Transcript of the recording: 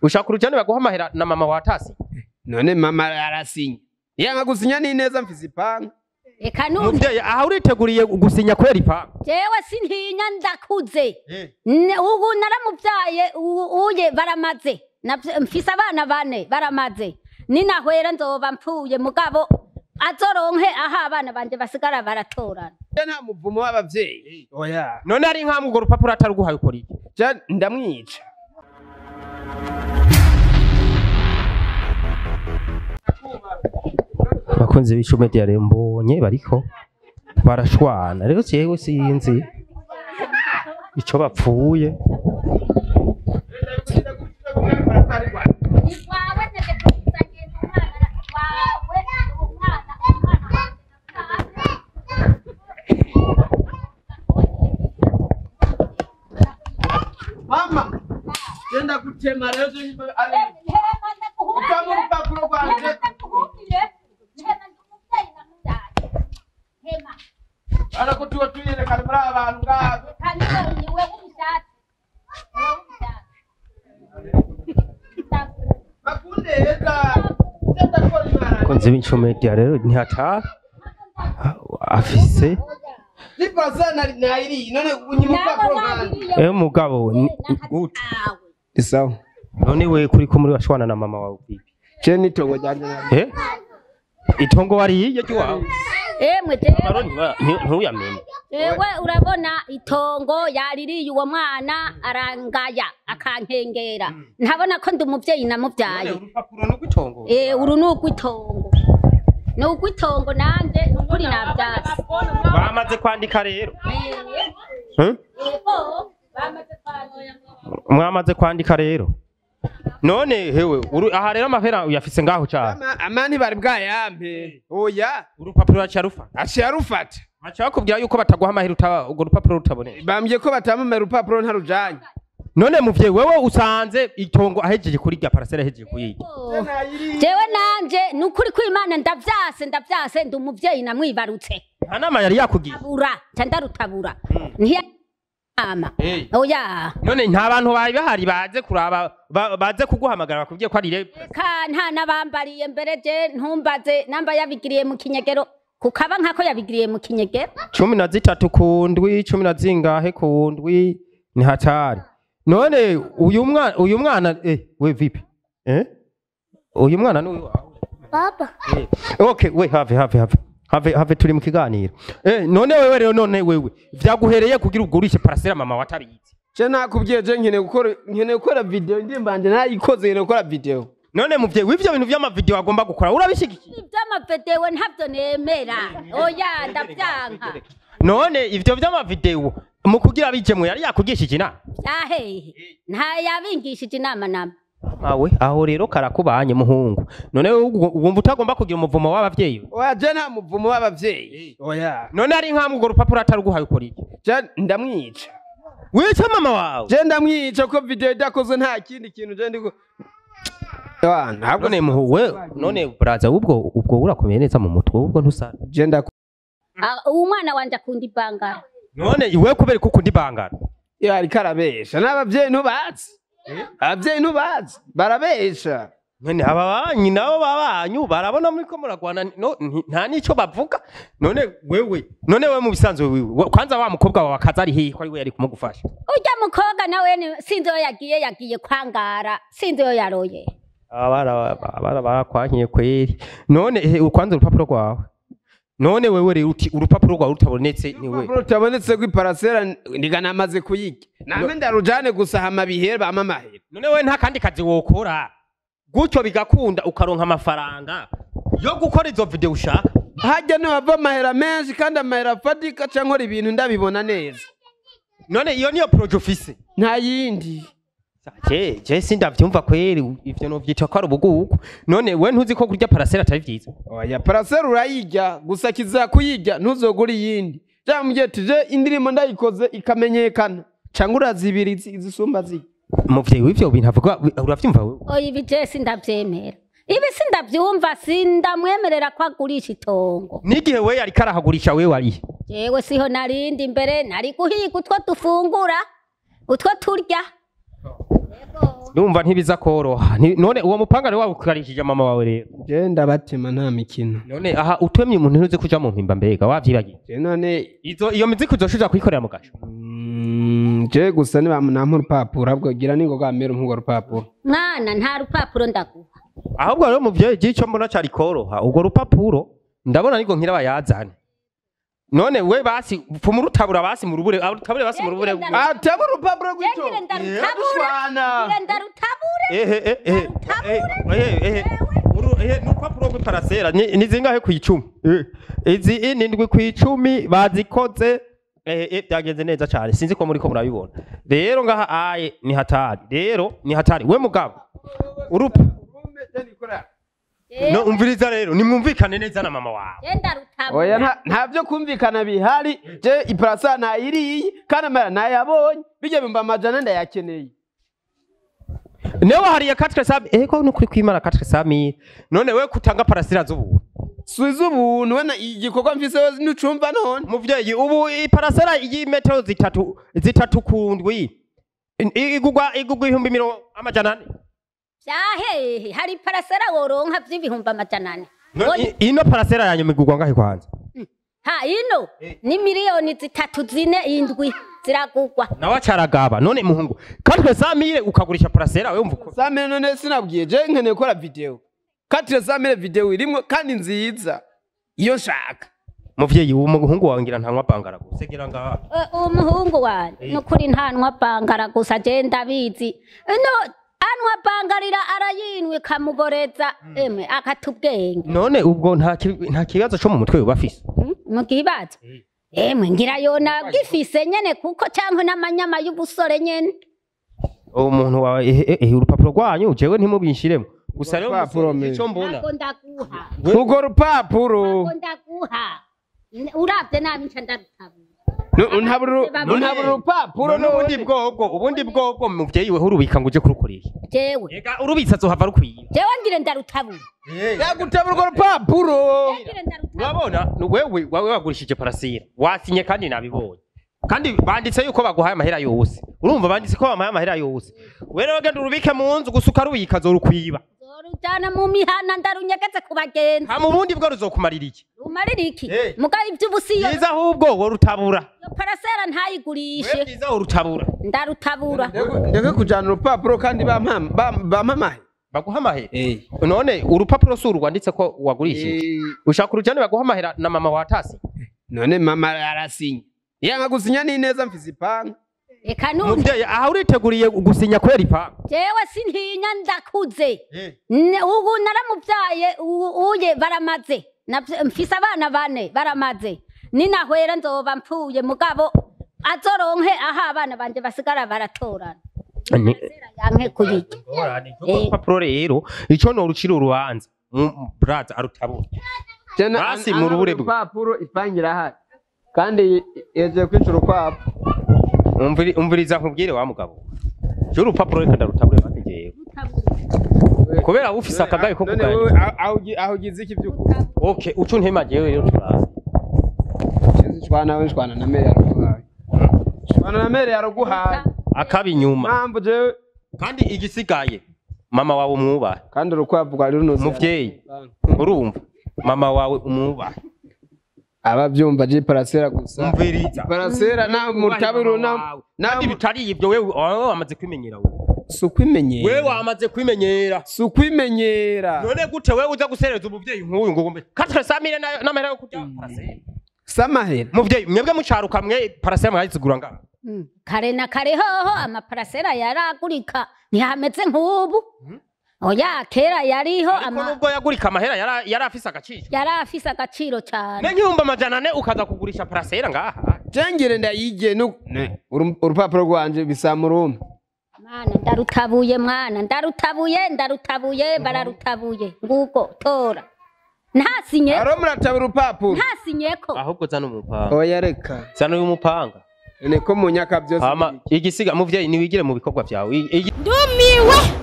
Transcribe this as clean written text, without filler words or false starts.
Ushaka urujane baguha amahera na mama watasi. None mama arasinya. Yanga gusinya ni neza mfise ipanga. Eka none Muvyeyi aha uriteguriye gusinya kwera ipanga? Jewe sintinya ndakuze. Ubu naramuvyaye uye baramaze. Mfise abana bane baramaze. Ninahwera nzoba mpfuye mugabo azoronke aha abana banje basigara baratorana. Nta muvumo w'abavyeyi. Oya. None ari nka mugoro rupapuro ataruguhaye ukora iki? Je ndamwica. Abakunzi b'Ico Media rero mbonye bariko barashwana. Rero jewe sinzi ico bapfuye. Mama, genda kutema rero urupapuro rwanje. Ariko tuba tuyerekana muri abantu ngaho. Abakunzi b'Ico Media rero ntihata afise mugabo isawa. None we kuri ko muri washwana na mama wawe bibi? Je nitongo ryanje. Itongo wariye ryawe? Emwe ntuyamenye. Ewe urabona itongo yaririye uwo mwana arangaya akankengera. Ntabona ko ndi umuvyeyi namuvyaye. Urupapuro n'ugwitongo. Uru n'ugwitongo. N'ugwitongo nanje nukuri navyase. Bamaze kwandika rero. Mwamaze kwandika rero. None hewe aha rero amahera uyafise ngaho cyane. Amani bari bwayampe. Oya, urupapuro acarufa. Acarufata. Aca bakubwira yuko bataguha amahera urwo rupapuro rutaboneye. Bambye ko batamamera urupapuro ntarujanye. None muvye wewe usanze itongo ahejeje kuri rya parcelle ahejeje kuyiga. Jewe nanje nukuri kw'Imana ndavyase ndavyase ndi umuvyeyi namwibarutse. Nta nama yari yakugiye. Tabura, ndandarutabura. Ntiya ama. Oya. None nta bantu bari bahari baze kuraba baze kuguhamagara bakubwiye ko ari ka nta nabambariye mbere je ntumbaze namba yabigiriye mu kinyegero kukaba nkako yabigiriye mu kinyegero. 13 ku ndwi 10 zingahe ku ndwi ni hatari. None uyu mwana we vipi? Uyu mwana ni wawe. Baba. Okay, we have have turi mu kiganiro. None wewe rero none wewe vyaguhereye kugira ugurishe parcelle mama watabizi. Je nakubwiye je nkene gukora video ndimbanje nayikoze nkene gukora video. None muvye w'ivyo bintu vy'ama video agomba gukora urabishigikiye? Ivy'ama video ntavyo nemera. Oya ndavyanka. None ivyo vy'ama video mu kugira bijemwe yari yakugishije inama? Ahehe. Nta yabingishije inama namba. Mawe aho rero karakubanye muhungu. None wumva utagomba kugira umuvumo w'abavyeyi? Oya je nta muvumo w'abavyeyi. Oya. None ari nka mugoro rupapuro ataruguhaye ukora iki? Je ndamwica. Wica mama wawe? Je ndamwica ko video idakozwe nta kindi kintu je ndiko. Ntabwo none muhuwe none braza ubwo urakomeye neza mu mutwe ubwo ntusara. Je nda umwana wanje akunda ibangara. None iwe kubera ko ukunda ibangara? Ya ariko arabesha n'abavyeyi ntubazi. Abavyeyi ntubazi barabesha. None aba banyi nabo babanyu barabona muri ko muragwana nta nico bavuga. None wewe none wewe mu bisanzwe wewe kwanza wa mukobwa wawe akaza ari hehe ko ari we yari kumugufasha? Urya mukobwa nawe sinzi yo yagiye kwangara sinzi yo yaroye. Abara barakwankiye kweri. None ukwanza urupapuro rwawe. None wewe rero uti urupapuro rwawe rutabonetse ni wewe. Urupapuro rutabonetse kuri parcelle ndiga namaze kuyiga. Namwe ndarujane gusa hama bihere bama mahera. None wewe nta kandi kazi wokora. Gutyo bigakunda ukaronka amafaranga yo gukora izo video ushaka. Hajya no hava amahera menshi kandi amahera afatika cyangwa ibintu ndabibona neza. None iyo niyo projet ufise? Nta yindi. Je sindavyumva kweri ivyo no vyitwa ko ari ubugugu. None we ntuzi ko kurya parcelle atari vyiza? Oya parcelle urayirya gusa kiza kuyirya ntuzogura iyindi. Jamubwiye tije indirimbo ndayikoze ikamenyekana cyangwa urazibiri zisumba zirya. Muvyeyi w'ivyo bintu avuga uravyumva wewe? Oya ibi je sindavyemera. Ibi sindavyumva sindamwemerera ko agurisha itongo. N'igihe we yariko arahagurisha wewe ari? Jewe siho narindi mbere nari guhiga utwo dufungura utwo turya. Ndumva ntibiza koroha. None uwo mupanga rero wawukarishije mama wawe rero? Je ndabatema nta mikino. None aha utemye umuntu ntuze kuja mu mpimba, mbega wavyibagiye? Je none Izo iyo miziki uzoshuja kuyikorera mu gasho? Je gusa niba nampa urupapuro, ahubwo gira ningoga mera umpa urwo rupapuro. Mwana, nta rupapuro ndaguha. Ahubwo rero muvyeyi, ico mbona cari koroha, urwo rupapuro ndabona niko nkira bayazane. None we basi pfuma urutabura, basi mu rubure, urutabure basi mu rubure. Ataba urupapuro rw'icyo. Ngire ndarutabure. Dushwana. Ngire ndarutabure. Ehe ehe ehe ehe, uru ehe n'urupapuro rw'iparasera ni zingahe ku 10? Izi ni 7 ku 10 bazikoze. Ehe, byagenze neza cyane, sinzi ko muri ko murabibona. Rero ngaha aye ni hatari, rero ni hatari. We mugabo, urupa no umviriza rero, nimwumvikane neza na mama wawe. Ngire ndarutabure. Oya, nta byo kumvikana bihari. Je iparasa ntayiriye kandi amara ntayabonye, bijya 400,000 ndayakeneye. Niwe wahariye quatre cent, ego nukuri kwimana 400,000. None we kutanga parasera z'ubuntu? Suiza ubuntu we igikorwa mfise wese ntucumva none. Muvyeyi, ubu iparasera y'imetero 3 ku ndwi igugwa 400,000. Vyahehe hari parasera woronka vy'ibihumbi 400? Ino parasera yanyu igugwa ngahe kwanza? Ha, ino ni miliyoni 3, 4, 7 ziragugwa. Nawe acaragaba. None muhungu, 400,000 ukagurisha parasera, we umva uko 100,000? None sinabwiye, je nkeneye gukora video, 400,000 video irimwo kandi nziza iyo nshaka. Muvyeyi, uwo muhungu wawe ngira ntanywa bangara gusa, gira ngaha. Umuhungu wanje nukuri ntanywa bangara gusa, je ndabizi. No anywa bangarira arayinwe kamuboreza, emwe akata ubwenge. None ubwo nta kibazo co mu mutwe uba afise? Mu kibazo, emwe ngira yona gifise nyene, kuko canke n'amanyama y'ubusore nyene. Uwo muntu wawe, ehe, urupapuro rwanyu jewe ntimubinshiremo gusa rero. Urupapuro Musore, me. ico mbona Ntabwo ndaguha. Urwo rupapuro. Ntabwo ndaguha. Uravye nabi nca ndarutabura. Ntabura urupapuro. None ubundi bwobwo, ubundi bwobwo muvyeyi, weho urubika ngo uje kurukoresha? Jewe Ega urubitsa azohava rukwiye. Jewe ngire ndarutabura. Yagutabura urwo rupapuro. Ngire ndarutabura. Urabona ni wewe wawe wagurishije parasera, wasinye kandi nabibonye, kandi banditse yuko baguhaye amahera yose. Urumva, banditse ko bamuhaye amahera yose. We rero genda urubike mu nzu gusa, ukarubika azorukwiba. Zorujana mu mihana, ndarunyegeze ku bagenzi. Hama ubundi bwo ruzokumarira iki? Rumarira iki? Eh. Mugabo ivy'ubusi iyo Byiza ahubwo worutabura. Iyo parasera We ntayigurishe. Byiza worutabura. Ndarutabura. Ndeke kujana urupapuro kandi bampamaye. Baguha amahera? None urupapuro si uru rwanditse ko wagurishije? Ushaka urujane baguha amahera na mama watasi? None mama arasinya, yanga gusinya ni neza, mfise ipanga. Reka numve. Muvyeyi, aha uriteguriye gusinya kubera ipanga? Jewe sintinya, ndakuze. Ubu naramubyaye, uye baramaze. Mfise abana bane baramaze. Ninahwera nzoba mpfuye, mugabo azoronke aho abana banje basigara baratorana. Yanke kuyirya. Urupapuro rero ico norucira urubanza, braza arutabura. Basi mu rubure bwe. Urupapuro, ipanga irahari kandi yejeje kwica urukwavu. Umviriza nkubwire wa mugabo, je urupapuro reka ndarutabure basi jewe, kubera ufise akagaye ko None kugaya. wewe aho ugize iki by'ukuri? Okay, uco ntema jewe rero turaza. Shwana we, shwana na mere yaraguhaye, shwana na mere yaraguhaye. Akaba inyuma. Mpamvu jewe Kandi igisigaye, mama wawe umwubahe. Kandi urukwavu rwari runoze. Muvyeyi, urumva, mama wawe umwubahe. Abavyumva, je parasera gusa. Umviriza. Parasera na mutabiro na na Kandi bitari ibyo, wewe wewe wamaze kwimenyera wewe. Si ukwimenyera. Wewe wamaze kwimenyera. Si ukwimenyera. None gute wewe uza gusereza umuvyeyi nk'uyu ngo ugombe 400,000 n'amahera yo kurya parasera? Samahera. Muvyeyi, mwebwe mucaruka mwe parasera mwayizigura ngaha? Kare na kare hoho amaparasera yaragurika, ntihameze nk'ubu. Oya, kera yariho. Ariko Ama nubwo yagurika, amahera yari afise agaciro. Yari afise agaciro cyane. Ne 400,000 ukaza kugurisha parasera ngaha? Jengere ndayige no urupapuro rwanje bisamurumwe. Mwana, ndarutabuye, mwana, ndarutabuye, ndarutabuye, bararutabuye nguko, tora, ntasinye. Aro muratabura urupapuro. Ntasinyeko. Ahubwo zana umupanga. Oya, reka. Zana uyu mupanga. None ko mu nyaka byose. Hama igisiga, muvyeyi, niwigire mu bikorwa vyawe. Ndumiwe.